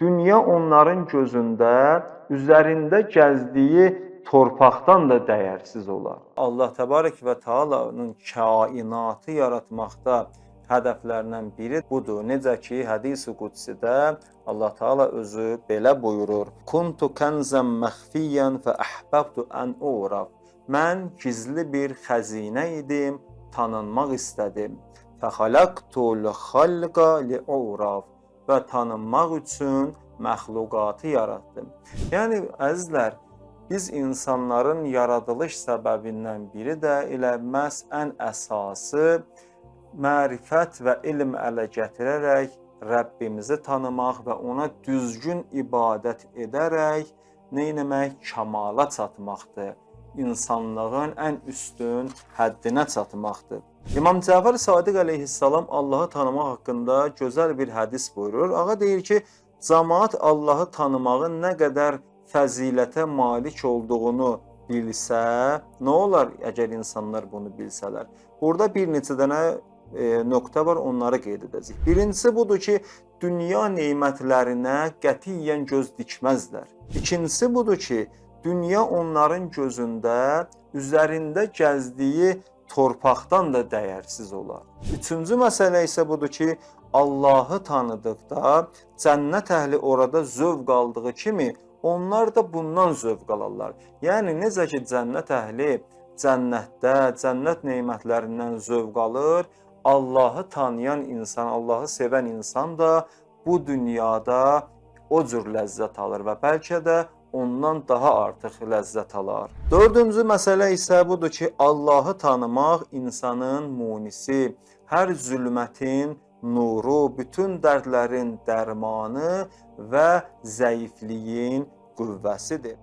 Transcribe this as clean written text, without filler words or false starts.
Dünya onların gözündə üzərində gəzdiyi torpaqdan da dəyərsiz olar. Allah Təbarək və Taala'nın kainatı yaratmaqda hədəflərindən biri budur. Necə ki, hədis-i qudsidə Allah Taala özü belə buyurur: "Kuntu kənzən məxfiyyən fə əhbəbtu ən uraf." Mən gizli bir xəzinə idim, tanınmaq istədim. Fəxalaqtul xalqa liuraf, və tanınmaq üçün məxluqatı yaratdım. Yəni əzizlər, biz insanların yaradılış səbəbindən biri də elə məhz ən əsası mərifət və elm ələ gətirərək Rəbbimizi tanımaq və ona düzgün ibadət edərək nə etmək? Kamala çatmaqdır. İnsanlığın ən üstün həddinə çatmaqdır. İmam Cəfər Sadiq əleyhissalam Allahı tanımaq haqqında gözəl bir hədis buyurur. Ağa deyir ki, camaat Allahı tanımağın nə qədər fəzilətə malik olduğunu bilsə, nə olar əgər insanlar bunu bilsələr? Burada bir neçə dənə nöqtə var, onları qeyd edəcəyik. Birincisi budur ki, dünya nemətlərinə qətiyyən göz dikməzlər. İkincisi budur ki, dünya onların gözündə üzərində gəzdiyi torpaqdan da dəyərsiz olar. Üçüncü məsələ isə budur ki, Allahı tanıdıqda cənnət əhli orada zövq aldığı kimi onlar da bundan zövq alarlar. Yəni necə ki cənnət əhli cənnətdə, cənnət nemətlərindən zövq alır, Allahı tanıyan insan, Allahı sevən insan da bu dünyada o cür ləzzət alır və bəlkə də ondan daha artıq ləzzət alar. Dördüncü məsələ isə budur ki, Allahı tanımaq insanın munisi, hər zülmətin nuru, bütün dərdlərin dərmanı və zəifliyin qüvvəsidir.